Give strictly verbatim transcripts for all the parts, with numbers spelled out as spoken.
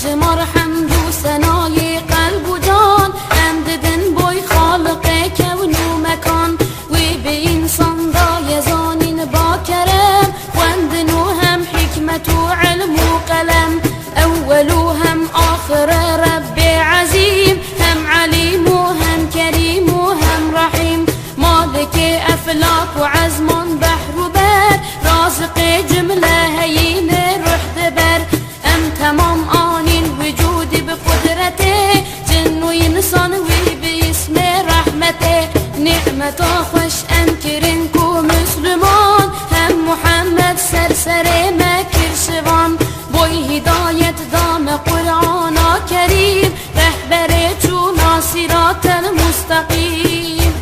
Ji mar hemd û senayê qelb û can, em didin boy Xaliqê kewn û mekan. Wî bi însan daye zanîn ba kerem, xwendin û hem hikmet û ilm û qelem. Ewwel û hem axire Rebbê Ezîm, hem Elîm û hem Kerîm û hem Rehîm. Malikê eflak û ezman behr û ber, raziqê cimle heyînê ruh diber. Em temam anîn wicûdî bi qudretê, cin û însan wî bi îsmê rehmetê. Nîmeta xweş em kirin ku Misliman, hem Muhammed ser serê me kir şivan. Boy hidayet da me Qur'ana Kerîm, rehberê çûna sîratel musteqîm.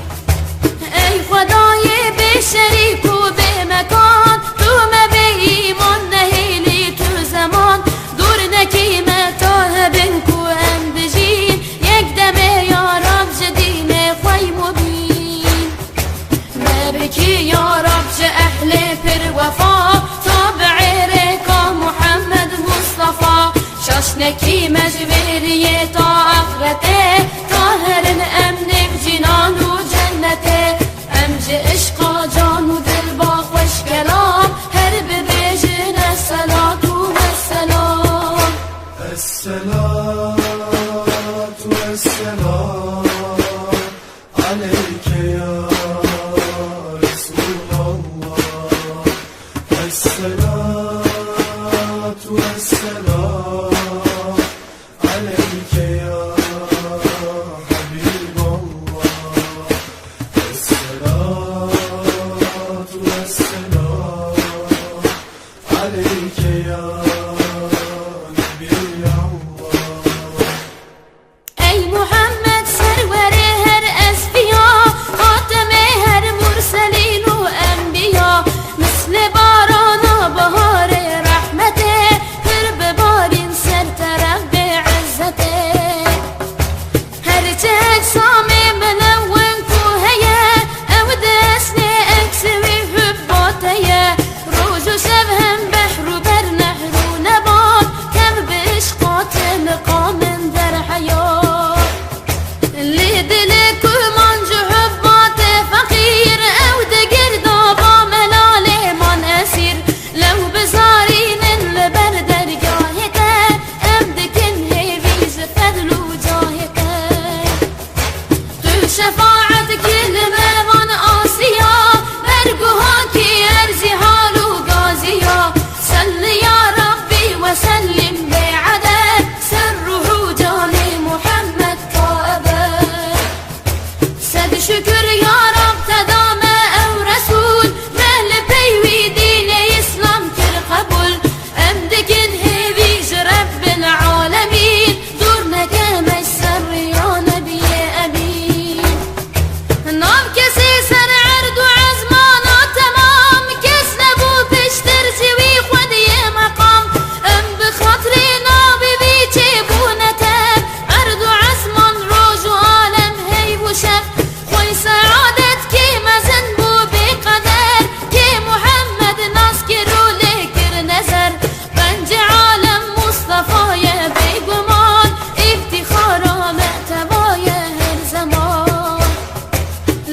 Ey Xwedayê bê şerîk û bê mekan, tu me bê îman nehêlî tu zeman. Dûr nekî me ta hebin ku em bijîn, yek demê ya Rab ji dînê xwe yî mubîn. Me bikî ya Rab ji ehlê pir wefa, tabi'ê rêka Muhammed Mustafa. Şaş nekî me ji vê riyê ta axretê, ta herin em nêv cînan û cennetê. Em ji işqa can û dil ba xweş kelam, her bibêjin esselat û esselam. Esselat û esselam. عليك يا رسول الله. الصلاة والسلام عليك يا حبيب الله. الصلاة والسلام عليك يا نبي الله. Ey Muhammed serwerê her esfiya, xatemê her murselîn û enbiya, mislê barana baharê rehmetê, pir bibarîn ser te Rebbê izzetê. Her çi ecsamê milewen ku heye, ew di esnê eksê wî hubba te ye. Roj û şev hem behr û ber, nehr û nebat, tev bi işqa te miqamin der heyat. Lê dilê ku man ji hubba te feqîr, ew di girdaba melalê man esîr. Lew bizarînin li ber dergahê te, em dikin hêvî ji fedl û cahê te. Tu şefaet kî li me van asiya, berguha kî erzî hal û gaziya. Selli ya Rabbî we sellim bê eded, ser ruh û canê Muhammed ta ebed. Sed şükür ya Rab te da me ew Resûl, me li pey wî dînê Îslam kir qebûl. Em dikin hêvî ji Rebbil Alemîn, dûr neke me ji ser riya Nebiyê Emîn. Nav kesê ser erd û ezmana temam, kes nebû piştir ji wî xwediyê meqam. Em bi xatirê navê wî çêbûne tev, erd û ezman, roj û alem, heyv û şev. Xwey seadet kê mezin bû bê qeder, kê Muhammed nas kir û lê kir nezer. Qencê alem Mustafa ye bêguman, îftîxara me teva ye her zeman.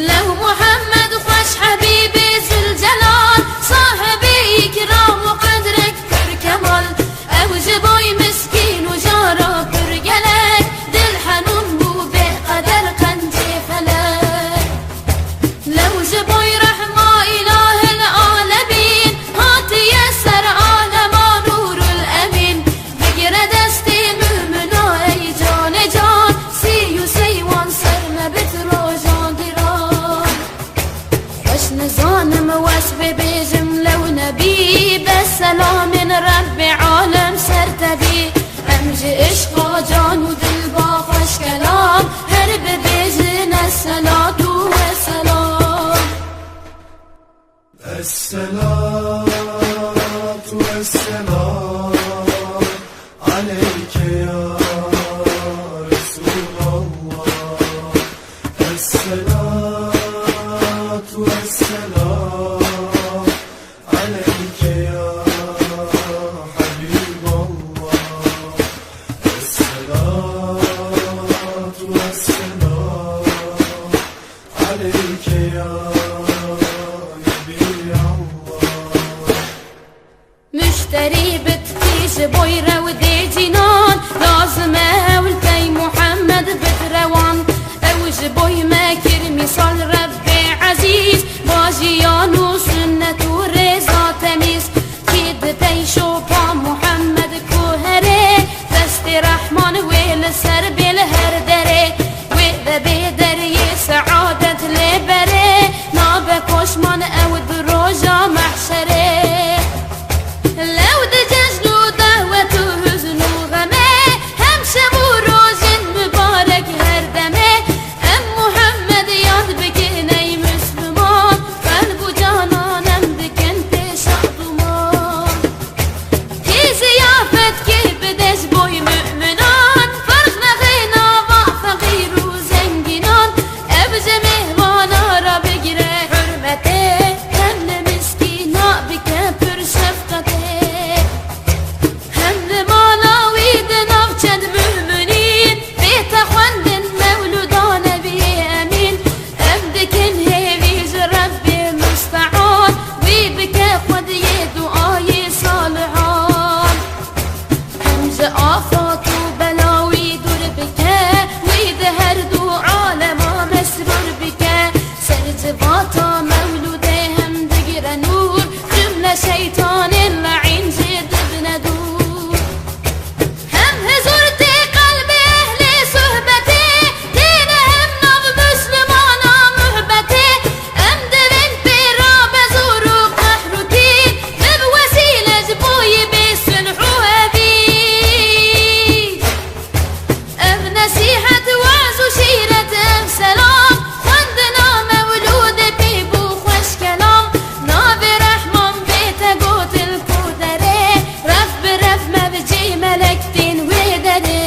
Lew Muhammed xweş Hebîbê Zülcelal, sahibê îkram û qedrek pir kemal. Ew ji boy miskîn û jara pir gelek, dil henûn bû bê qeder qencê felek. Lew ji boy rehma îlahil alemîn, hatiye ser alema nûrul emîn. Bigire destê mumina ey canê can, sî û sey wan ser me bit rojan giran. Xweş nizanim wesfê bêjim lew nebî, bes selamên Rebbê alem ser te bî. Em ji işqa can û dil ba xweş kelam, her bibêjin esselat û esselam. الصلاة والسلام عليك يا رسول الله. الصلاة والسلام عليك يا حبيب الله. Derî bitkî ji boy rewdê cînan, lazim e ew li pey Muhammed bit rewan. Ew ji boy me kir mîsal Rebbê ezîz, ba jiyan û sunnet û rêza temîz. Kî di pey şopa Muhammed ku herê, destê Rehman wê li ser bê li her derê. Wê vebê deriyê seadet lê berê, nabe poşman ew di roja mehşerê. Lew di cejn û dawet û huzn û xemê, hem şev û rojên mibarek her demê. Em Muhammed yad bikin ey Müslüman, qelb û canan em dikin pêşa duman. Kî ziyafet kê bide ji boy mu'minan, ferq nexê nava feqîr û zengînan. Ev ji mêhvana re bigire hurmetê, hem li miskîna bike pir şefqetê. Hem li mala wî di nav çend mu'minîn, bête xwendin mewlûda Nebiyê Emîn. Em dikin hêvî ji Rebbê Mustean, wî bike xwediyê duayê salihan. Hem ji afat û bela wî dûr bike, wî di her du alema mesrûr bike. Ser civata mewlûdê hem digire nûr, cumle şeytanên leîn jê dibine dûr. Hem hizûr tê qelbê ehlê suhbetê, têne hem nav Müslümana muhbetê. Em divên pê rabe zor û qehr û kîn, bibe wesîle ji bo yî bê sulh û hevî. Ev nesîhet, waz û şîret, ev selam, xwendina mewlûdê pê bû xweş kelam. Navê Rehman bête gotin ku derê, rev bi rev mevcî melek tên wê derê.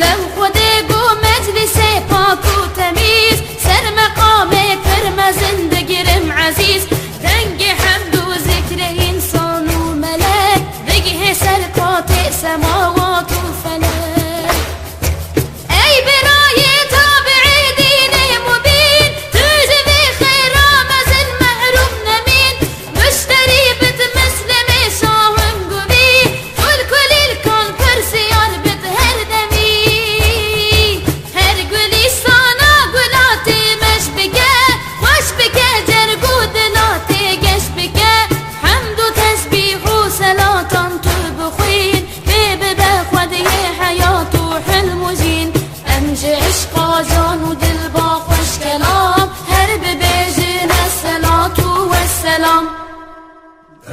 Lew Xwedê got meclîsê pak û temîz, ser meqamê pir mezin digirim ezîz. Dengê hemd û zikrê însan û melek, digihê ser qatê semawat û felek. Ey birayê tabiê dînê mubîn, tu ji vê xêra mezin mehrûm nemîn. Muşterî bit mislimê şahim gulî, gul kulîlkan pirsiyar bit her demî. Her gulîstana gula têmeş bike, xweş bike, cerg û dila têgeş bike. Hemd û tesbîh û selatan tu bixwîn, pê bibe xwediyê heyat û hilm û jîn. Em ji eşqa can û dil ba xweş kelam, her bibêjin esselat û wesselam.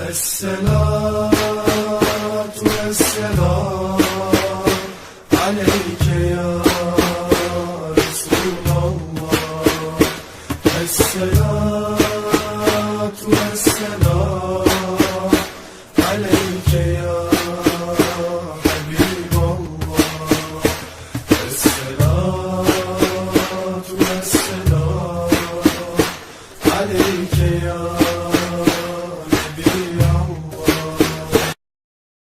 Esselam.